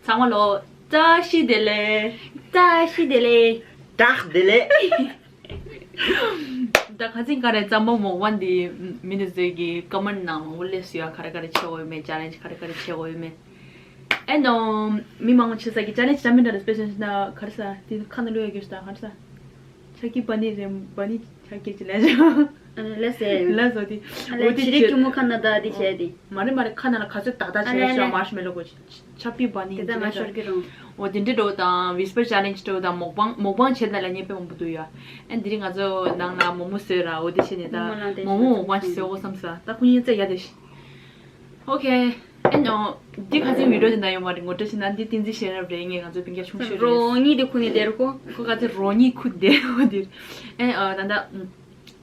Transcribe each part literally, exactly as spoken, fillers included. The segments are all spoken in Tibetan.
ཚང་མ་ལོ། བཀྲ་ཤིས་བདེ་ལེགས། བཀྲ་ཤིས་བདེ་ལེགས། བཀྲ་ཤིས་བདེ་ལེགས། ད་ཁ་སང་ག་རེ་རྩམ་པ་མོག་པ་འདི་མི་འདི་ཚོས་ཀྱི་ཀོ་མེན་ནང་མང་པོ་སླེབས་སོང་ཡ། ག་རེ་ག་རེ་བྱེད་དགོས་ཡོད་མེད། ཅེ་ལེན་ཇི་ག་རེ་ག་རེ་བྱེད་དགོས་ཡོད་མེད། ཨེ་ནོ། མི་མང་པོ་བྱེད་ས་ཀྱི་ཅེ་ལེན་ཇི་ཅམ་མི་འདྲ་རེ་སྤེ་ཤལ་ཞིག་ན་ག་རེ་ས་དེ་ཁ་ན་ལུ་ཡ་གྱོད་ས་ག་རེ་ས། ཆ་ཀི་བ་ནི་རེ་བ་ནི་ཆ་ཀི་ཅི་ལེ་ཅི། ལེ་སེ། ལེ་སོ་དི། ཨ་ལེ་ཆི་རིག་ཆུ་མོ་ཁ་ན་ད་དི་བྱས་དི། མ་རེད་མ་རེད། ཁ་ན་ལ་ག་ཚོད་ཏག་ཏག་བྱས་ཤོག་མར་ཤི་མེ་ལོ་གོ་ཆ་པི་བ་ནི་དེ་ད་མ་ཤོར་གི་རུང་། འོ་དེ་འདྲ་འགྲོ་དང་ཝི་སི་པར་ཅེ་ལེན་ཇི་འགྲོ་དང་མོག་པང་མོག་པང་བྱེད་ད་ལ་ཉེ་པེ་མང་པོ་འདུག་ཡ། ཨ་འདི་རིང་ང་ཚོ་ནང་ལ་མོ་མོ་བཟོས་ར། འོ་དེ་བྱས་ནས་ད་མོ་མོ་མོག་པང་ཞིག་བཟོས་འོ་བསམ་ས། ད་ཁོ་གཉིས་རྩེ་ཡ་དེ་ཤི། ཨོ་ཁེ། ཨེ་ནོ། འདི་ཁ་སང་བི་ཌིའོ་དེ་ན་ཡོད་མ་རེད། ངོ་སྤྲོད་བྱས་ན་འདི་བསྟན་འཛིན་ཤེས་རབ་རེད། ངས་ང་ཚོའི་སྤུན་ཀྱག་ཆུང་ཤོས་རེད། རོ་གཉིས་དེ་ཁུ་ནས་བསྡད་རོ་ཁོ། ཁོ་ག་ཚོད་རོ་གཉིས་ཁུ་བསྡད་འོ་དེ། ཨེ་ཨ་ད་ད་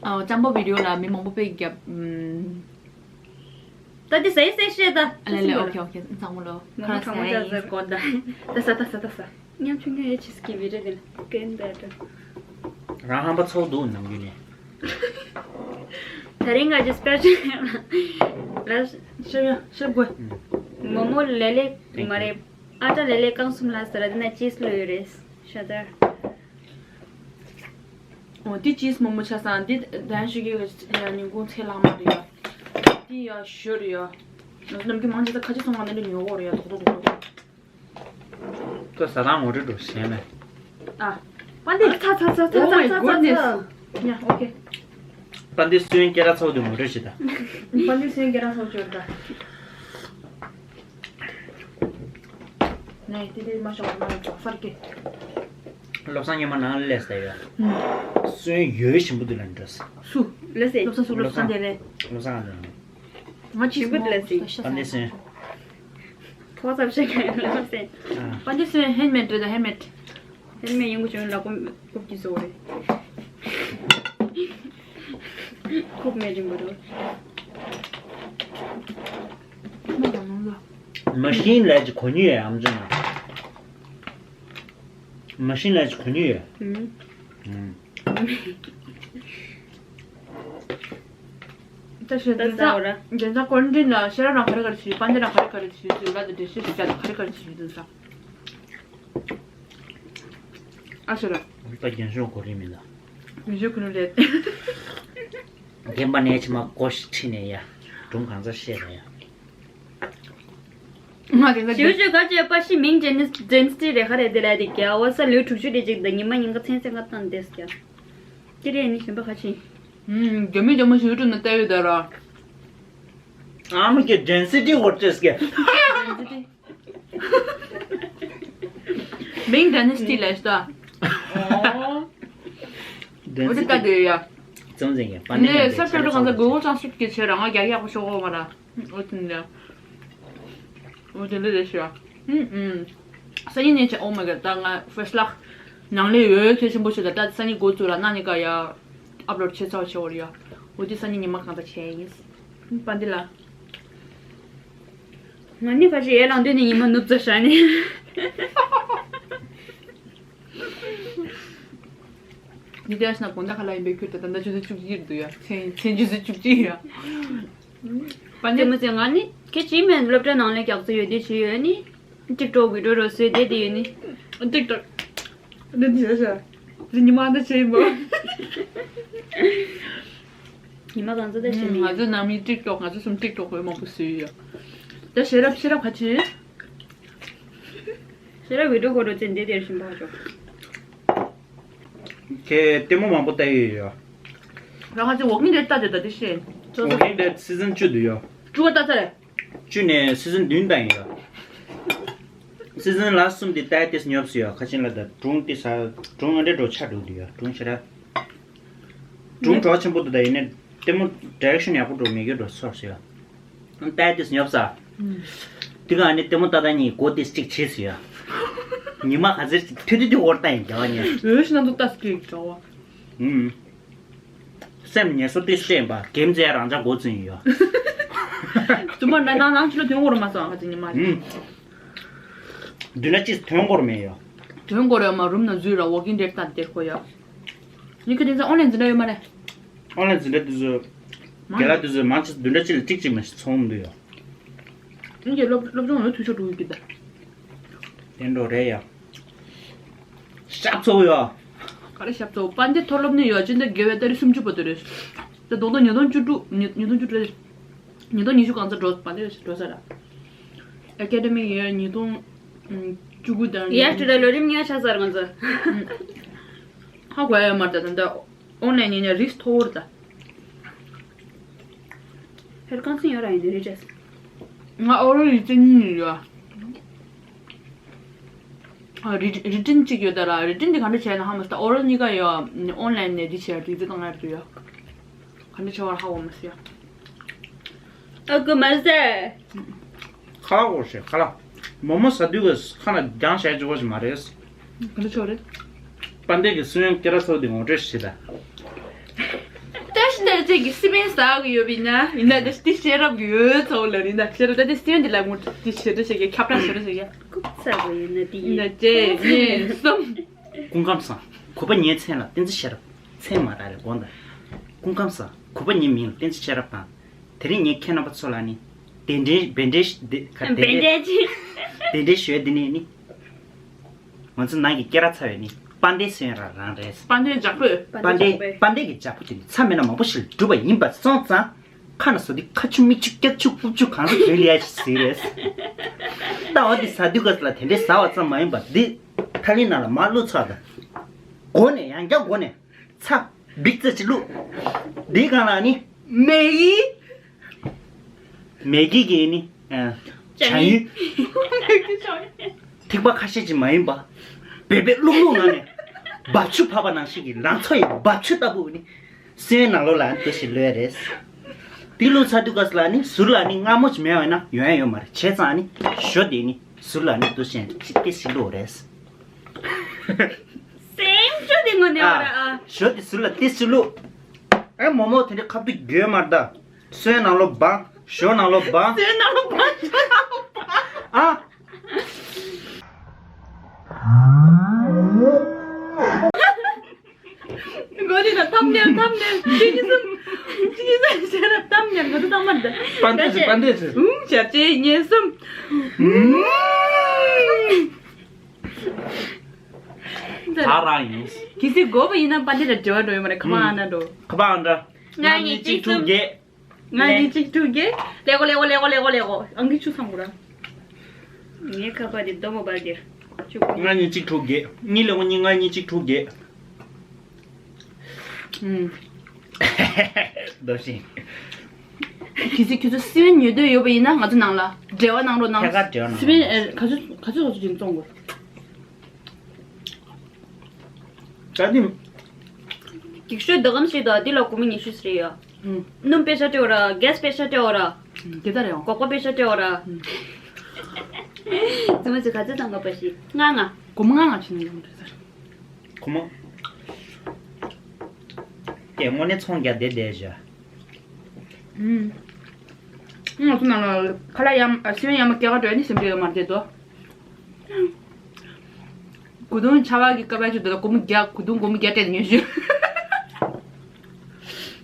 ཨ་རྩམ་པ་བི་ཌིའོ་ལ་མི་མང་པོ་དཔེ་རྒྱབ་ཨམ། ད་དེ་ཟས་ཟས་ཤེས་ད། ཨ་ལེ་ལེ་ཨོ་ཁེ་ཨོ་ཁེ། ཚང་མ་ལོ། ཁ་ལག་ཟས་ཡིན་དགོན་ད། ད་ཟ་ད་ཟ་ད་ཟ། ཉམ་ཆུང་ཆུང་ཡོད་ཆེ་སི་ཀི་བི་རེད་དེ་ལ་ཀེན་ད་ད། རང་ཧམ་པ་ཚོགས་འདུག་ནམ་རྒྱུན་ནས། ད་རིང་ང་ཅི་སི་པེ་ཤལ་ལ། ཤེབ་ཡ་ཤེབ་དགོས། མོ་མོ་ལེ་ལེ་མ་རེད། ཨ་ཏྲ་ལེ་ལེ་རྐང་གསུམ་ལ་ཟེར་དེ་ན་ཅིས་ལོས་ཡོད་རེད་ཤ་དར། འོ་འདི་ཅིས་མོ་མོ་ཆ་སང་འདི་དན་ཞུ་གི་ཡ་ཉིན་གུང་ཚེ་ལྷག་མ་རེད་ཡ། འདི་ཡ་ཞོ་རེད་ཡ། ནམ་རྒྱུན་མང་ཆེ་ས་ཁ་ཆེ་སོང་བ་ནི་འདི་ཉོ་གོ་རེད་ཡ། དོག་དོག་དོག་དོག་ཁོས་ཟ་སྟངས་ངོ་སྤྲོད་འགྲོ་ཞེས་མེད། ཨ། པན་ཏི། ཚ་ཚ་ཚ་ཚ། Oh my ཚ་ཚ goodness. ཚ། ཡ་ཨོ་ཁེ། པན་ཏི་སུན་སྐད་གྲགས་ཚ་བོ་དེ་ངོ་སྤྲོད་བྱེད་ད། པན་ཏི་སུན་སྐད་གྲགས་ཚ་བོ་བྱོས་ད། ནས་དེ་དེ་མ་ཤོག་མ་ལ་ཙོག་ཧྥར་ཀེ། བློ་བཟང་ཉི་མ་ནང་ལ་སླེབས་ས་ཡོད། སུན་ཡོད་ཞིམ་པོ་དུ་ལ་འགྲོ་ས། སུ། ལ་སེ། བློ་བཟང་སུ། བློ་བཟང་དེ་རེད། བློ་བཟང་དེ་རེད། ང་ཅི་ཞིམ་པོ་དུ་ལ་སེ། པན་ཏི་སུན། ཐོག་ཙམ་ཞིག་ག་ལ་སེ། པན་ཏི་སུན་ཧེན་མེད་རེད་ད། ཧེན་མེད། ཧེན་མེད་ཡོང་གི་བྱུང་ལ་ཀོ་ཀོབ་ཀྱི་བཟོ་རེད། ཁུག་མེད་རིང་པོ་རེད། མ་ཤིན་ལས་ཀྱི་གོ་ཉུལ་ཡ་ཨམ་ཅོག་ན། མ་ཤིན་ལས་ཀྱི་གོ་ཉུལ་ཡ། ཨུམ། ཨུམ། ད་ཤེས་ད་ས་འོ་ར། རྒྱན་ཚ་ཀོན་ཏིན་ལ་ཤེས་རབ་རང་ག་རེ་ག་རེ་བྱེད། པན་ཏི་རང་ག་རེ་ག་རེ་བྱེད། ཟུར་ལ་དེ་འདྲེ་ཤེས་ཟུར་ལ་ག་རེ་ག་རེ་བྱེད་དུ་ས། ཨ་ཤོ་ར། ད་རྒྱན་ཤོག་གོ་རིམ་མིན་ད། རྒྱན་ཤོག་གོ་རིམ་རེད། རྒན་པ་ནས་ཕྱི་མ་སྒོ་ཞིག་ཁྲིད་ནས་ཡ། སྒྲུང་གང་ཚར་བཤད་ར་ཡ། ང་དེ་ཚ་ཞུ་ཞུ་ག་ཅེ་པ་ཤི་མིང་ཇེན་ཇེན་སི་ཊི་རེ་ཁ་རེ་དེ་ལ་དེ་ཀྱ་འོ་ས་ལུས་དྲུག་ཅུ་རེ་ཅིག་ད་ཉི་མ་ཉིན་ག་ཚན་ཚན་ག་བཏང་དེས་ཀྱ། ཅི་རེད་ནི་གཞན་པ་ཁ་ཆེ། ཨུམ། རྒྱ་མི་རྒྱ་མོ་ཞུ་ཏུ་ན་ལྟ་ཡོད་ད་ར། ཨ་མ་ཀྱི་ཇེན་སི་ཊི་འོ་ཅེས་ཀྱ། ཇེན་སི་ཊི། མིང་ཌའི་ནེ་སི་ཊི་ལས་ཤ་ད། འོ་དེ་ལྟ་དགོས་ཡ། ཙམ་ཟིན་ཡ་པ་ནི་ནས་ས་ཕྱོགས་གང་ས་གོ་གོ་ཅང་སུབ་ཀྱི་ཆེ་ར་ང་རྒྱག་ཡག་པོ་ཤོག་གོ་མ་ར། འོ་དེ་འདྲ། འོ་དེ་འདྲ་རེད་ཤག་ཨུམ་ཨུམ། སང་ཉིན་ནས་བྱས། Oh my god། ད་ང་ཕར་སི་ལག་ནང་ལས་ཡོད་ཁེ་ཆེན་པོ་ཞིག་ད། ད་སང་ཉིན་འགོ་བཙུགས་ར་གནངས་ཉིན་ཀ་ཡ་ཨབ་ལོཌ་བྱེད་ཚར་བ་བྱེད་འོ་རེད་ཡ། འོ་དེ་སང་ཉིན་ཉི་མ་གང་ད་བྱས་ཡིན། པན་ཏི་ལ། ང་ནི་ཕ་ཆེ་ཡས་ལང་དུས་ནས་ཉི་མ་ནུབ་ཙ་ཤ་ནི། ཉི་ཟླ་ཡ་ཤི་ན་དགོང་དག་ཁ་ལག་ཡིན་པའི་ཁུལ་དུ་ད་ལྟ་ཆུ་ཚོད་བཅུ་གཅིག་འདུག་ཡ། མཚན་མཚན་ཆུ་ཚོད་བཅུ་གཅིག་ཡ། པ་ནི་མ་ཟེར་ང་ནི་ཁྱེད་ཀྱིས་མེད་སློབ་གྲྭ་ནང་ལ་རྒྱག་རྩིས་ཡོད་དེ་བྱེད་ཡོད་ནི། ཊིག་ཊོག་བི་ཌིའོ་རོ་བཟོས་དེ་དེ་ཡོད་ནི། ཊིག་ཊོག་འདི་འདི་ཡ་ཤ། འདི་ཉི་མ་འདི་བྱེད་མོ། ཉི་མ་གང་ཚོད་ད་བྱེད་མི་ང་ཡ། ཚོ་ནང་མི་ཊིག་ཊོག་ང་ཚོ་གསུམ་ཊིག་ཊོག་བོད་མང་པོ་བཟོས་ཡོད། ད་ཤེས་རབ་ཤེས་རབ་ག་ཆེ། ཤེས་རབ་བི་ཌིའོ་གོ་རོ་ཙེ་འདི་དེར་བཞིན་པ་ཅོ། ཁྱེད་ལྟད་མོ་མང་པོ་ལྟ་ཡི་ཡོད། རང་ང་ཚོ་ཝོག་ཀིང་ཌེཌ་ལྟ་དེ་ད་དེ་ཤེས། ཝོག་ཀིང་ཌེཌ་སི་ཛན་བཅུ་འདུག་ཡོད། བཅུ་པ་ལྟ་ཚར་རེད། བཅུ་ནས་སི་ཛན་བདུན་ལྟ་ཡི་ཡོད། སི་ཛན་ལ་སི་ཊི་གསུམ་དེ་ལྟ་ཡི་ཏེས་ཉོབ་སི་ཡོད། ཁ་ཆེན་ལ་ད་སྒྲུང་དེ་ས་སྒྲུང་ཨ་འདྲེ་འགྲོ་ཆ་འགྲོ་འདུག་ཡོད། སྒྲུང་ཤ་ར། སྒྲུང་གྲོགས་ཆེན་པོ་འདུག་ད་ཡིན་ནས་ལྟད་མོ་ཌི་རེག་ཤན་ཡག་པོ་འགྲོ་མེད་རྒྱུ་འགྲོ་ཚོར་སི་ཡོད། ལྟ་ཡི་ཏེས་ཉོབ་ས། དེ་ག་ནི་ལྟད་མོ་ལྟ་ད་ཉིད་གོ་ཏེས་གཅིག་བྱེད་སི་ཡོད། ཉི་མ་ག་ཚེར་ཐུ་ཐུ་ཐུ་འོར་ལྟ་ཡིན་རྒྱ་བ་ཉེ། འོས་ཤི་ན་འདུག་ལྟ་སི་ཀི་འགྲོ་བ། ཨུམ། སེམས་ཉེས་སོ་ཏི་སེམས་པ་གེམ་རྩེ་རང་ཅག་འགོ་བཙུན་ཡོད། དུ་མ་ན་ནང་ནང་ཆུ་ལ་དོན་གོ་ར་མ་སོང་ཨ་ཁ་ཅིག་ཉི་མ་ཨུམ། དུ་ན་ཅིས་དོན་གོ་ར་མེད་ཡོད། དོན་གོ་ར་མ་རུམ་ན་འཛུལ་ར་ཝོག་ཀིང་ཌེཌ་ལྟ་དེར་ཁོ་ཡ། ཉི་ཁ་དེང་སང་ཨོན་ལན་འཛིན་གྲྭ་ཡོད་མ་རེད། ཨོན་ལན་འཛིན་གྲྭ་དུ་ཚོ། རྒན་ལགས་དུ་ཚོ་མང་ཆེ་དུ་འདྲ་ཅིག་ལ་ཏིག་ཅིག་མ་ཞིག་ཚོང་འདུག་ཡོད། ཨིན་གྱི་སློབ་སློབ་སྦྱོང་ཡོད་ཐུ་ཤོ་འགྲོ་གི་ད། ཡིན་འགྲོ་རེད་ཡ། ཤ་ཚ་བོ་ཡ། ག་རེ་ཤ་ཚ་བོ། དཔལ་ལྡན་མཐོ་སློབ་ནས་ཡོད་ཅི་འདྲ་དགེ་བའི་ཏ་རིག་སུམ་ཅུ་པ་དེ་རེད། ད་རྡོག་རྡོག་ཉིས་སྟོང་བཅུ་དྲུག་ཉིས་ཉིས་སྟོང་བཅུ་དྲུག་རེད། ཉིས་སྟོང་ཉི་ཤུ་གང་ཚ་འགྲོ་དཔལ་ལྡན་འགྲོ་ས་ར། ཨེ་ཀེ་ཌེ་མིག་ཡར་ཉིས་སྟོང་བཅུ་དགུ་དང་། ཡ་ཁྲི་ལ་ལོ་རིམ་ཉག་ཆགས་ཚར་ང་ཚོ། ཧ་གོ་ཡ་ཡོད་མ་རེད་ད་ད་ད། ཨོན་ལན་ཡིན་ན་རིགས་མཐོ་བོར་ད། ཧེར་རྐང་ཚིག་ཡོད་ར་ཡིན་ན་རིགས་རེད། ང་ཨོ་རོ་ཡིག་ཚད་གཉིས་ཡོད། ཨ་རི་རི་ཊན་གཅིག་ཡོད་ད་ར། རི་ཊན་དེ་ག་འདྲ་བྱས་ན་ཧ་མ་སྟ། ཨོ་རོ་གཉིས་ཀ་ཡོད། ཨོན་ལན་ནས་འདི་བྱས་ར་དུས་ཚོད་བཏང་ཡ་ར་དུ་ཡོད། ག་འདྲ་བྱས་པར་ཧ་གོ་མ་སོང་ཡ། ཨ་ཁུ་མ་ཟེར། ཁ་ལག་འོ་ཞེས་ཁ་ལག་མོ་མོ་ཟ་དུས་ཀྱི་ཁ་ན་རྒྱང་ཞལ་གཅིག་པོ་ཞིག་མ་རེད། ག་འདྲ་ཆོག་རེད། དཔལ་ལྡན་གྱི་སུན་ཡོན་སྐེ་ར་ཚོ་དེ་ངོ་སྤྲོད་ཞིག་ད། ཏེ་ཤི་ཏེ་ཅེ་གི་སི་མེན་ཟ་གི་ཡོད་པིན་ན་ཡིན་ན་ཏེ་ཤི་ཏི་ཤེས་རབ་གི་ཡོད་ཚོ་ལ་ཡིན་ན་ཤེས་རབ་ཏེ་ཏེ་སི་ཡོན་དེ་ལ་ངོ་ཏི་ཤེས་རབ་ཤེས་གི་ཁྱབ་བསྒྲགས་ཤེས་རབ་ཤེས་གི། ཀུག་ཚ་གི་ཡིན་ན་དེ་ཡིན་ན་ཅེ་ཡིན་གསུམ། སྐུ་ཁམས་བཟང་། གུས་པ་ངའི་མཚན་ལ་བསྟན་འཛིན་ཤེས་རབ། མཚན་མ་རག་རེད་དགོངས་དག་སྐུ་ཁམས་བཟང་། གུས་པ་ངའི་མིང་ལ་བསྟན་འཛིན་ཤེས་རབ་དང་། དེ་རིང་ངས་ཁྱེད་རྣམ་པ་ཚོ་ལ་ནི། གདན་འདྲེན་བན་འདྲེན་ཞུ་འདི་ག་གདན་འདྲེན་བན་འདྲེན་ཅི། གདན་འདྲེན་ཞུ་ཡ་འདི་ནི་ནི། ང་ཚོ་ནང་གི་སྐེ་རགས་ཚ་བའི་ནི་དཔལ་ལྡན་སུན་ཡོན་རང་རང་རེད། དཔལ་ལྡན་ཇག་པོས། དཔལ་ལྡན་དཔལ་ལྡན་གྱི་ཇག་པོ་དེ་ནི་ཚ་མེད་ན་མང་པོ་ཞིག་ལ་གྲུབ་པ་ཡིན་པ་སོང་ཙང་། ཁ་ན་བཟོ་འདི་ཁ་ཆུ་མིག་ཆུ་སྐྱག་ཆུ་ཀུབ་ཆུ་གང་ས་དོན་ལ་ཡ་ཞིག་ཟིག་རེད། ལྟ་བ་འདི་ཟ་དུས་སྐབས་ལ་དེ་འདྲའི་ཟ་བ་ཙམ་མ་ཡིན་པ་འདི་ཐ་ལི་ནང་ལ་མར་བླུགས་ཚར་དང་། སྒོ་ནས་ཡང་བསྐྱར་སྒོ་ནས་ཚ་འབིག་ཙེ་ཅིག་བླུགས། འདིའི་སྒང་ལ་ནི་མེ་གི་མེ་གི་གི་ནི་ཨ་ཅ་ཡུ། ཐིགས་པ་ཁ་ཤས་ཅིག་མ་ཡིན་པ། བེ་བེ་བླུག་བླུག་ནང་ནས་འབབ་ཆུ་བབས་པ་ནང་བཞིན་གྱི་ལང་ཚོ་ཡི་འབབ་ཆུ་ལྟ་བུ་ནི་སོན་ནང་ལོགས་ལ་འདུ་ཞིག་ལོས་རེད། དེ་བླུགས་ཚར་དུས་སྐབས་ལ་ནི་ཟུར་ལ་ནི་མངར་མོ་ཅིག་མེད་པ་ཡིན་ན་ཡོང་ཡ་ཡོད་མ་རེད། བྱས་ཙང་ནི་ཞོ་དེ་ནི་ཟུར་ལ་ནི་འདུ་ཞིག་ཅིག་ཏི་ཞིག་བླུགས་རེད། སེམས་ཅོ་དེ་ངོ་ནས་བ་ར་ཨ། ཞོ་དེ་ཟུར་ལ་ཏི་ཞིག་བླུགས། ཨེ་མོ་མོ་དེ་འདྲའི་ཁ་ཐུག་རྒྱུས་མ་རེད་ད། སོན་ནང་ལོགས་སྦང་། ཞོ་ནང་ལོགས་སྦང་། སོན་ནང་ལོགས་སྦང་། ཞོ་ནང་ལོགས་སྦང་། ཨ། མགོ་དེ་དང་ཐམ་ནེལ་ཐམ་ནེལ་གཅིག་གཉིས་གསུམ། གཅིག་གཉིས་གསུམ་ཞེས་རབ་ཐམ་ནེལ་མགོ་དེ་ཐམ་མ་འདི། པ་འདི་ཟེར་པ་འདི་ཟེར། ཧུམ་ཞབས་རྗེས་གཉིས་གསུམ། ད་རང་ཡིན། གལ་སྲིད་དགོས་པ་ཡིན་ན་པ་འདི་ལ་འབྲེལ་བ་འགྲོ་ཡོད་མ་རེད། ཁ་པར་ཨང་འདྲ་འགྲོ། ཁ་པར་ཨང་འདྲ། ལྔ་གཉིས་གཅིག་དྲུག་བརྒྱད། ང་གཉིས་གཅིག་དྲུག་བརྒྱད། ལེགས་གོ་ལེགས་གོ་ལེགས་གོ་ལེགས་གོ་ལེགས་གོ། ཨང་ཀི་བཅུ་ཚང་གོ་ར། ངའི་ཁ་པར་དེ་རྡོ་མོ་བར་དེར་བཅུ་གོ། ང་གཉིས་གཅིག་དྲུག་བརྒྱད། གཉིས་ལེགས་གོ་གཉིས་ང་གཉིས་གཅིག་དྲུག་བརྒྱད། ཨུམ། རྡོ་ཤིང་། གལ་སྲིད་ཁྱོད་ཚོ་སི་པན་ཉོ་འདོད་ཡོད་པ་ཡིན་ན་ང་ཚོ་ནང་ལ་འབྲེལ་བ་གནང་རོགས་གནང་། ཐད་ཀར་འབྲེལ་བ་གནང་རོགས། སི་པན་ཨེ་ག་ཚོད་ག་ཚོད་ག་ཚོད་ཅིག་བཙོང་དགོས། ད་དེ། འགྱིག་ཤོག་འདི་གམ་ཞིག་དང་འདི་ལ་སྒོར་མོ་ཉི་ཤུ་ཟེར་ཡོད། ཨུམ། སྣུམ་པེ་ཤ་སྤྲད་འོ་ར། གེ་སི་པེ་ཤ་སྤྲད་འོ་ར། ཨུམ། དེ་ལྟར་ཡོང་། སྒོག་པ་པེ་ཤ་སྤྲད་འོ་ར། ཨུམ། རྫུན་མ་ཚོས་ག་ཚོད་བཏང་ག་པ་ཞིག་ལྔ་ལྔ། སྒོར་མོ་ལྔ་ལྔ་བྱིན་ནས་ཡོང་འདྲ་ཟེར། སྒོར་མོ། དེ་དངོས་གནས་ཚོང་རྒྱག་བསྡད་བསྡད་བཞག་ཨུམ། ང་ཚོ་ནང་ལ་ཁ་ལག་ཡམ་ཨ་སི་པན་ཡམ་མ་སྐྱེལ་ག་འགྲོ་ཡ་ནི་སེམས་ཁྲལ་ཡོད་མ་རེད་དོ། གོས་ཐུང་ཆ་བ་གི་ཀ་པ་ཅིག་འདུག་ད་སྒོར་མོ་བརྒྱ། གོས་ཐུང་སྒོར་མོ་བརྒྱ་སྤྲད་ཉོས་ཞུ།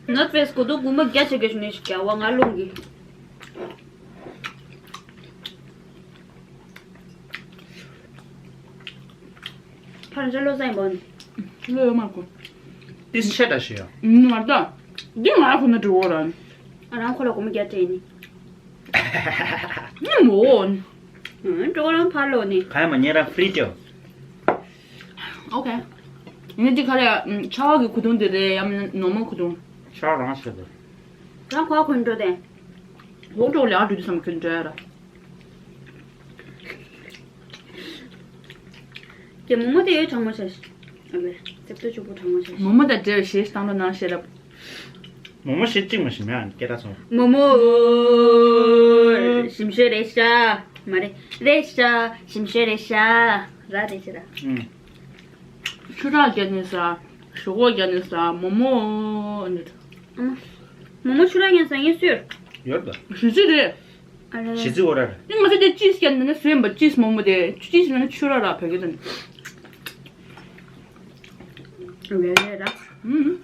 ནོར་ཕེ་སི་གོས་ཐུང་སྒོར་མོ་བརྒྱ་ཆེ་གེ་ཞུ་ནས་ཞུ་རྒྱ་བ་ང་རླུང་གི། ཕར་འཇོག་བློ་བཟང་ཡིན་པ། བློ་ཡོད་མ་གོ། ཏིས་ཆེ་འདྲ་ཞིག་ཡོད། ཨུམ་མ་ད། འདི་ང་ཁོ་ན་འགྲོ་བ་རང་། ཨ་རང་ཁོ་ལ་སྒོར་མོ་བརྒྱ་སྤྲད་ནི། ཨུམ་འོ། ཨུམ་འགྲོ་རང་ཕར་ལོག་ནི། ག་ཡ་མ་ཉེ་རང་ཕི་རི་ཏེ། ཨོ་ཁེ། ངས་འདི་ག་རེ་ཨུམ་ཆ་བ་གི་གོས་ཐུང་དེ་རེད་ཡམ་ནོར་མལ་གོས་ཐུང་། ཆ་བ་རང་ཞིག་རེད། རང་ཁོ་ཁོ་འགྲོ་དེ། འོག་འགྲོ་ལ་ཡང་འགྲོ་དུས་བསམ་ཁྱོད་འདྲ་ཡ་ར། ཀྱེ་མོ་མོ་དེ་ཡོད་གྲང་མོ་ཆ་ཤི། ཨ་ལེ། རྩེབ་ཏོ་གཅིག་པུ་གྲང་མོ་ཆ་ཤི། མོ་མོ་དང་འབྲེལ་བའི་གཞས་ཤིག་བཏང་རོགས་གནང་ཤེས་རབ། མོ་མོ་གཞས་གཅིག་མ་ཤི་མེད་ཨ་ནི་སྐད་གྲགས་ཚང་། མོ་མོ་ཞིམ་ཤོས་རེད་ཤག་མ་རེད་རེད་ཤག་ཞིམ་ཤོས་རེད་ཤག་ར་རེད་ཤག་ར། ཨུམ། ཆུ་རགས་རྒྱག་ནས་ཟ། ཞོག་ཁོག་རྒྱག་ནས་ཟ། མོ་མོ་ཨ་ནི། ཨ་མ། མོ་མོ་ཆུ་རགས་རྒྱག་ཟ་ངས་གསོལ། ཡོད་ད། ཞི་ཅི་རེད། ཨ་རེ། ཞི་ཅི་འོ་ར་རེད། ཨེ་ང་ཚོ་དེ་ཅིས་ཀྱང་ནི་བཟོས་ཡིན་པ་ཅིས་མོག་མོག་དེ་ཅིས་ནི་ཆུ་ར་ར་བོད་སྐད་དང་། རེད་རེད་ར། ཨུམ།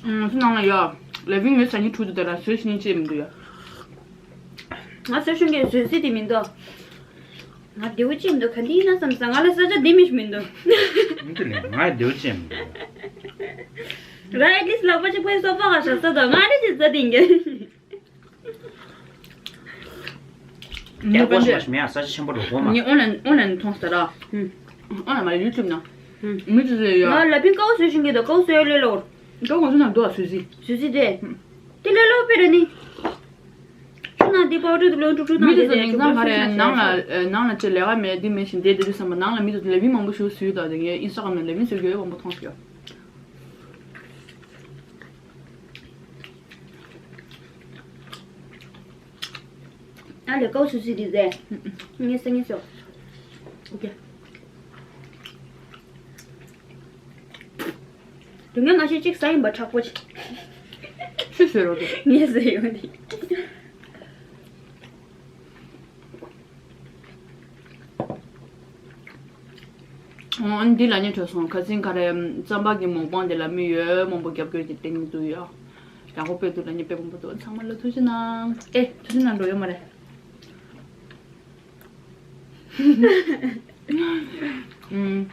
ང་ཚོ་ནང་ལ་ཡོད། ལེ་བིང་ཡོད་ས་ཉིན་ཁྲུ་དུ་དེ་ལ་བཟོས་ཤིང་ཅེས་མི་འདུག་ཡ། ང་བཟོས་ཤིང་གི་བཟོས་སྲིད་དེ་མི་འདུག་ང་བདེ་བོ་ཅིག་མི་འདུག་ག་འདི་ཡིན་ན་བསམ་ས་ང་ལ་ས་ཆ་འདི་མི་ཞིག་མི་འདུག་མི་འདུག་ལེ། ང་བདེ་བོ་ཅིག་མི་འདུག་ར་ཨེ་ཏི་ལིས་ལག་པ་གཅིག་པོའི་སོ་ཕ་ག་ཤ་ས་དང་ང་རེ་ཅིག་ཟ་དེ་འགན། དེ་ཀོ་ཤ་མ་ཤི་མེ་ཡ་ས་ཆ་ཆེན་པོ་རུ་གོ་མ། ངས་ཨོན་ལན་ཨོན་ལན་མཐོང་ས་ར། ཨོན་ལན་མ་རེད་ཡུ་ཊུབ་ན། མི་ཅི་ཟེར་ཡ། ང་ལ་ཕིན་ཀའོ་བཟོས་ཤིང་གི་ད་ཀའོ་བཟོས་ལེ་ལོར། ཀའོ་གོ་ཤ་ན་འདུག་ཨ་བཟོས་ཟི། བཟོས་ཟི་དེ། དེ་ལེ་ལོ་པེ་ར་ནི། ཆུ་ན་འདི་པའོ་ཏྲི་དུ་ལོན་ཀྲུག་ཀྲུག་མི་དང་དེ་དེ་ནི་ཚང་ག་རེ་ནང་ལ་ནང་ལ་ཅི་ལས་ཀ་མེད་འདི་མེད་བཞིན་བསྡད་དེ་དུས་བསམ་པ་ནང་ལ་མི་དང་དེ་ལེ་བི་མང་པོ་ཞིག་བཟོས་དང་དེ་ངས་ཨིན་སི་ཊ་གྷ་རམ་ན་ལེ་བི་བཟོས་ཡོད་མང་པོ་མཐོང་སོང་ཡ། ཨ་ལེ་ཀའོ་སུ་སི་རི་ཟེ། ངས་ཟེར་ངས་ཟེར། ཨོ་ཀེ། དུས་ངན་ང་ཤེས་གཅིག་ཟ་ཡིན་པ་དྲག་པོ་ཆེ། ཤུ་ཟེར་རོ་དེ། ངས་ཟེར་ཡོང་དེ། འོ་འདི་ལ་ཉེ་བྲོས་སོང་ཁ་སིང་ཁ་རེ་རྩམ་པ་གི་མོག་པང་དེ་ལ་མི་ཡོད་མང་པོ་རྒྱབ་སྐྱོར་གྱི་སྟེང་མི་འདུག་ཡ། ཡག་པོ་དཔེ་འདུག་ལ་ཉེ་དཔེ་མང་པོ་འདུག་ཚང་མ་ལ་ཐུགས་རྗེ་གནང་། ཨེ་ཐུགས་རྗེ་གནང་འགྲོ་ཡོད་མ་རེད། ཨུམ།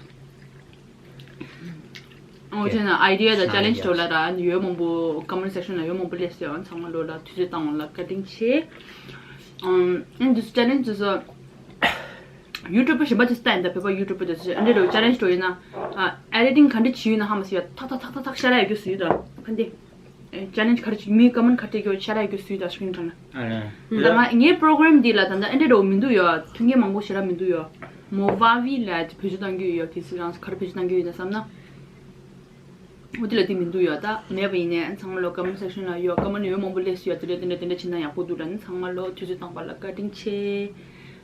ཨོ་ཅེ་ན་ཨའི་ཌི་ཡ་དང་ཅེ་ལེན་ཇི་འགྲོ་ལ་ར་ཡོད་མང་པོ་ཀོ་མེན་སེག་ཤན་ལ་ཡོད་མང་པོ་སླེབས་སོང་ཚང་མ་ལོ་ལ་ཐུགས་རྗེ་བཏང་བ་ལ་བཀའ་དྲིན་ཆེ། ཨུམ། ཨིན་དུ་ཅེ་ལེན་ཇི་སོ། ཡུ་ཊུབ་པ་གཞན་པ་དེ་སྟན་ད་བོད་པ་ཡུ་ཊུབ་པ་དེ་ཚོ་ཨ་འདྲས་འགྲོ་ཅེ་ལེན་ཇི་འགྲོ་ཡིན་ན། ཨ་ཨེ་ཌི་ཊིང་ག་འདྲས་བྱས་ཡོད་ན་ཧ་མ་སི་ཡ་ཐག་ཐག་ཐག་ཐག་ཐག་ཤ་ར་ཡ་རྒྱུ་སུ་ཡོད་ད་ག་འདི། ཅེ་ལེན་ཇི་ག་རེ་བྱེད་མི་ཀོ་མེན་ཊི་ག་རེ་བྱེད་རྒྱུ་ཤ་ར་ཡ་རྒྱུ་སུ་ཡོད་ད་སི་ཀི་རིན་ཁ་ན། ཨ་ལེ། ད་ང་ངའི་པོ་རོ་གྷ་རམ་འདི་ལ་ད་ལྟ་ཨེ་འདྲས་འགྲོ་མི་འདུག་ཡོད་མཐུན་རྐྱེན་མང་པོ་ཞེ་དྲག་མི་འདུག་ཡོད། མོ་བ་བི་ལ་བེད་སྤྱོད་གཏང་རྒྱུ་ཡོད་གལ་སྲིད་རང་ག་རེ་བེད་སྤྱོད་གཏང་རྒྱུ་ཡོད་ན་བསམ་ན། འོ་དེ་ལ་དེ་མི་འདུག་ཡོད་ད་མེད་པ་ཡིན་ནའི་ཚང་མ་ལོ་ཀོ་མེན་ཊི་སེག་ཤན་ལ་ཡོད་ཀོ་མེན་ཊི་ཡོད་མང་པོ་སླེབས་སུ་ཡོད་དེ་འདྲས་དེ་འདྲས་དེ་འདྲས་བྱེད་ན་ཡག་པོ་འདུག་ད་ནི་ཚང་མ་ལོ་དུས་ཚོད་བཏང་པ་ལ་བཀའ་དྲིན་ཆེ།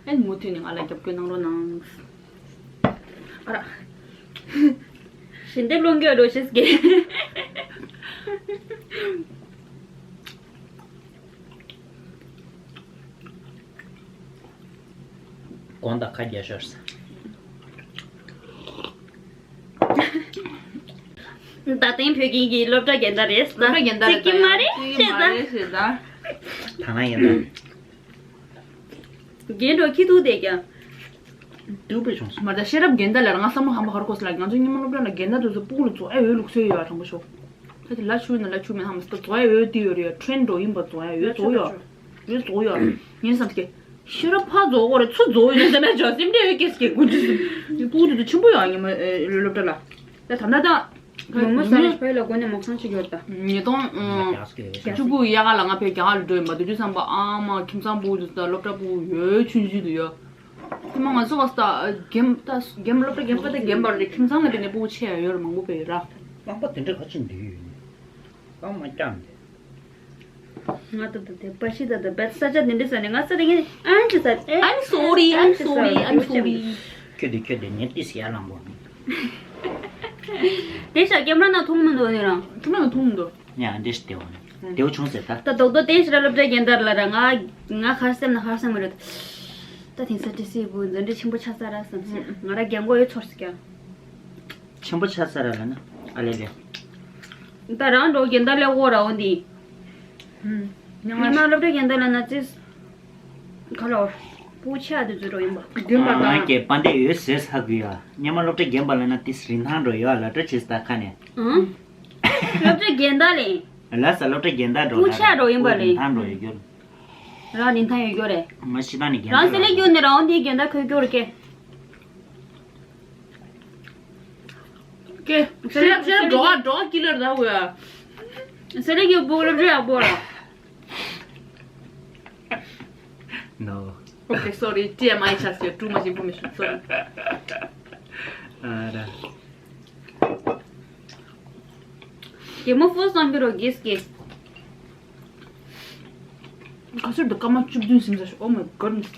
ཨེ་མུ་མཐུད་ནས་ང་ལ་རྒྱབ་སྐྱོར་གནང་རོགས་གནང་། ཨ་ར། ཞལ་འདེབས་སློང་རྒྱུ་འགྲོ་ཤེས་ཀྱི། དགོངས་དག་ཁ་རྒྱ་ཤོར་ས། ད་ཐེངས་བོད་ཁྱིམ་གྱི་སློབ་གྲྭ་རྒན་བདག་རེད་ད། སློབ་གྲྭ་རྒན་བདག་རེད་ད་ཅིག་གི་མ་རེད་ཅིག་གི་ཞེས་མ་ད། རེད་ཞེས་ད། ད་ང་ཡིན་ད། རྒན་འགྲོ་ཁྱི་ཐུག་བསྡད་ཀྱང་། སྡུག་པའི་བྱུང་སོང་། མ་ད་ཤེས་རབ་རྒན་བདག་ལ་ང་བསམ་བློ་ཧམ་པ་ཧར་གོ་སི་ལ་ང་ཚོ་ཉི་མ་སློབ་གྲྭ་ལ་རྒན་བདག་དེ་ཚོ་སྤུ་གུ་ལ་རྫོགས་ཨེ་འོས་ལུགས་སྲོལ་ཡོད་ཨ་དྲང་པོ་ཤོག་ད་དེ་ལ་ཆུ་ན་ལ་ཆུ་མེད་ཧམ་སི་ད་རྫོགས་ཨེ་འོས་དེ་ཡོད་རེད་ཡ་ཁྲེན་འགྲོ་ཡིན་པ་རྫོགས་ཨེ་འོས་རྫོགས་ཡོད་ངས་བསམ་གི་ཤེས་རབ་ཕ་རྫོགས་གོ་རེད་ཚུ་རྫོགས་ཡོད་ཟེར་ན་ཇོ་སེམས་འདྲ་ཡོད་སྐད་སྐད་དགུ་འདྲ་སྤུ་གུ་དེ་ཚོ་ཆེན་པོ་ཡོད་ཉི་མ་སློབ་གྲྭ་ལ་ད་ད་ད་ད། མོ་མོ་ས་རེ་ཕའི་ལ་སྒོ་ནས་མོ་ཁང་ཅིག་ཡོད་ད། ཉིས་སྟོང་བཅུ་དགུ་དབྱར་ཁ་ལ་ང་ཕའི་རྒྱ་གར་ལ་འགྲོ་ཡིན་པ་དུས་དུས་བསམ་པ་ཨ་མ་ཁྱིམ་ཚང་སྤུ་གུ་དང་སློབ་གྲྭ་སྤུ་གུ་ཡོད་ཆུང་ཆུང་དུ་ཡོད། ཁྱིམ་མ་ང་ཚོ་བ་སྟ་རྒན་ད་རྒན་སློབ་གྲྭ་རྒན་པ་དང་རྒན་པ་རེད་ཁྱིམ་ཚང་ལ་དེ་ནས་སྤུ་གུ་ཆེ་ཡ་ཡོད་རེད་མང་པོ་པའི་ར། རྐང་པ་དེ་འདྲ་ག་ཅིག་འདི་ཡོད་ནི། རྐང་མ་བརྐྱངས་ཏེ། ང་ད་ད་དེ་པ་ཤི་ད་ད་བད་ས་ཆ་དེ་འདྲ་ས་ནས་ང་ས་རེ་ངས་ཨན་ཅི་ས་ཨེ། I'm sorry, I'm sorry, I'm sorry. ཁྱོད་དེ་ཁྱོད་དེ་ངས་ཏིས་ཡར་ལངས་པོ། དེ་ཤ་ཀེམ་ར་ན་མཐོང་མི་འདུག་ནི་རང་། ཁྱོད་རང་མཐོང་མི་འདུག་ཉ་འདྲེ་ཞིག་དེ་བ་ནི་དེ་བ་བྱུང་ཟེར་ད། ད་རྡོག་རྡོག་དེ་ཤི་ར་སློབ་གྲྭའི་རྒན་དར་ལ་ར་ང་ང་ཁར་སེམས་ན་ཁར་སེམས་མི་རེད། ད་དེང་སང་ཏི་སི་བུ་འཛིན་གྲྭ་ཆེན་པོ་ཆགས་ས་ར་བསམ་སེ་ང་ར་རྒན་གོག་ཡོད་ཚོར་སི་ཀྱང་། ཆེན་པོ་ཆགས་ས་ར་ལ་ན་ཨ་ལེ་ལེ། ད་རང་འགྲོ་རྒན་དར་ལས་འོ་ར་འོ་འདི། ཉི་མ་སློབ་གྲྭའི་རྒན་དར་ལ་ན་ཙིས། ཁ་ལོ། སྤུ་ཆ་དུ་འཛུལ་འགྲོ་ཡིན་པ། རྒན་པ་ང་དང་། གི་པ་འདྲེ་ཡོད་ཟེར་ས་གི་ཡ། ཉི་མ་སློབ་གྲྭའི་རྒན་པ་ལ་ན་ཏིས་རིན་ཐང་འགྲོ་ཡོད་ལ་གྲ་ཆིས་ད་ཁ་ནས། ཨང་། སློབ་གྲྭའི་རྒན་དར་ལས། ལ་ས་སློབ་གྲྭའི་རྒན་དར་འགྲོ་སྤུ་ཆ་འགྲོ་ཡིན་པ་རེད། རིན་ཐང་འགྲོ་ཡོད་རྒྱུ། རང་རིན་ཐང་ཡོད་རྒྱུ་རེད། མ་ཤི་ད་ནི་རྒན་རང་དར་སེ་ལེ་རྒྱུ་ནི་རང་འདི་རྒན་དར་ཁོས་རྒྱུ་རེད་ཀེ། ཀེ། ཤེས་རབ་ཤེས་རབ་འགྲོ་ག་འགྲོ་ག་ཀི་ལར་ད་འུ་ཡ། སེ་ལེ་གི་སྤུ་གུ་སློབ་གྲྭ་ཡག་པོ་ར། No. Okay, sorry. ཊི་ཨེམ་ཨའི་ཆགས་སོང་། too much information. Sorry. ཨ་ར། གད་མོ་ཕོ་སང་གི་རོ་གིས་ཀེ། ག་ཚོད་དུ་སྐར་མ་བཅུ་བདུན་ཟིན་ཚར་ཤག Oh my goodness.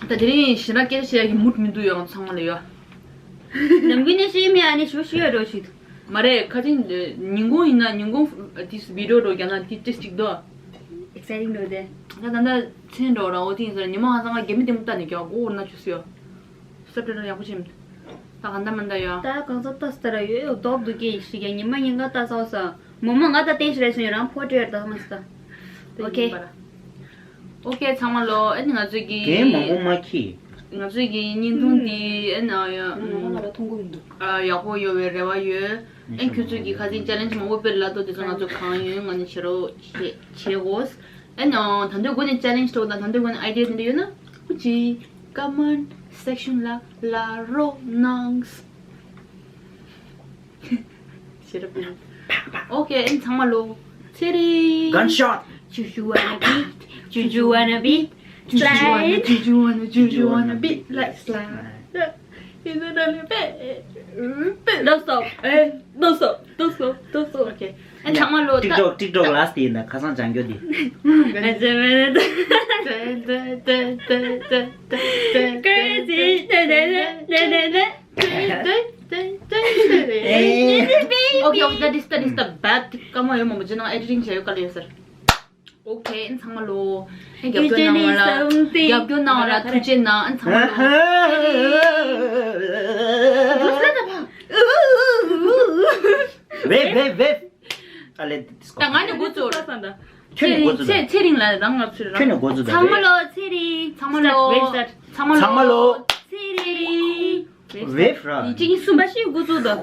ད་དེ་རིང་ཞེ་དྲག་སྐད་ཆ་བཤད་ཡག་གི་མུ་ཌི་མི་འདུག་ཡོད་ཚང་མ་ལ་ཡོད། ནམ་རྒྱུན་ནས་ཤེས་མེད་ཨ་ནི་ཞུ་ཤེས་ཡོད་འགྲོ་ཞིག་མ་རེད་ཁ་ཅིག་ཉིན་གུང་ཡིན་ན་ཉིན་གུང་དེ་བི་ཌི་ཡོ་འགྲོ་རྒྱག་ན་དེ་ཏིས་ཅིག་འདུག Exciting འགྲོ་དེ། ད་ད་ད་མཚན་འགྲོ་ར་འོ་དེ་ཡིན་ཟེར་ཉི་མ་ཧ་སང་ང་རྒྱ་མི་དེ་མོ་ལྟ་ནས་རྒྱག་གོ་འོ་ན་ཆུ་སུ་ཡོད། སབ་ཊའི་ཊལ་ཡག་པོ་བྱེད་མི་འདུག་ད་གང་ལྟ་མ་ལྟ་ཡོད། ད་གང་ཚ་ལྟ་སྟ་ར་ཡོད་ཡོད་རྡོག་འདུག་གེ་ཞིག་ག་ཉི་མ་ཉིན་ག་ལྟ་ས་བ་ས། མོ་མོ་ང་ད་ཏེ་ཞི་རེ་སོང་ཡོད་རང་ཕོ་ཏྲེར་ད་མ་སྟ། ཨོ་ཁེ། ཨོ་ཁེ་ཚང་མ་ལོ། ཨེ་ནི་ང་ཚོས་ཀྱི་རྒན་མང་པོ་མ་ཁྱི། ང་ཚོས་ཀྱི་བརྙན་ཐུང་འདི་ཨེ་ན་ཡ་ང་ང་ལ་མཐོང་གི་མི་འདུག་ཨ་ཡག་པོ་ཡོད་པའི་རེ་བ་ཡོད། ཨེ་ཁྱོད་ཚོས་ཀྱི་ཁ་སང་ཅེ་ལེན་ཇི་མང་པོ་སྤེལ་ལ་ཏོ་དེ་ཚོ་ང་ཚོ་གང་ཡོད་ང་ནི་བྱེད་རོགས་བྱེད་བྱེད་དགོས། ཨེ་ནི་ད་འདོད་དགོས་ནི་ཅེ་ལེན་ཇི་ཏོ་དང་ད་འདོད་དགོས་ནི་ཨའི་ཌི་ཡ་དེ་འདྲ་ཡོད་ན་ཧུ་ཅི་ཀ་མེན་ཊི་སེག་ཤན་ལ་ལ་རོགས་གནང་། ཤེས་རབ་ཨོ་ཁེ། ཨེ་ཚང་མ་ལོ། ཚེ་རིང་། Gunshot. Do you wanna beat? Do you wanna beat? Slide. Do you wanna, do you wanna beat? Like slide. You know the bit. Don't stop. Hey, don't stop. Don't stop. Don't stop. ཨོ་ཁེ། ཨེ་ཚང་མ་ལོ། ཊིག་ཊོག་ཊིག་ཊོག་ལ་སྟེ་ཡིན་ན་ཁ་སང་ཅང་གྱོ་དེ། Crazy. Okay, okay, that is, that is the bad. ཀ་མ་ཡོད་མ་མོ་ཇི་ནང་ཨེ་ཌི་ཊིང་བྱས་ཡོད་ག་ལ་ཡོད་ཟེར། ཨོ་ཁེ། ཨེ་ཚང་མ་ལོ། ཨེ་རྒྱབ་སྐྱོར་གནང་བ་ལ། རྒྱབ་སྐྱོར་གནང་བ་ལ་ཐུགས་རྗེ་གནང་། ཨེ་ཚང་མ་ལོ། Wave, wave, wave. ཨ་ལེ། ད་ང་ནི་འགོ་བཙུགས་ར། ཁྱོད་ནི་འགོ་བཙུགས་ཚེ་ཚེ་རིང་ལ་རང་ང་ཚུར་ར། ཁྱོད་ནི་འགོ་བཙུགས་ཚང་མ་ལོ། ཚེ་རིང་། ཚང་མ་ལོ། ཚང་མ་ལོ། ཚེ་རིང་། Wave ར། ཅིག་གསུམ་པ་ཞིག་འགོ་བཙུགས་དང་།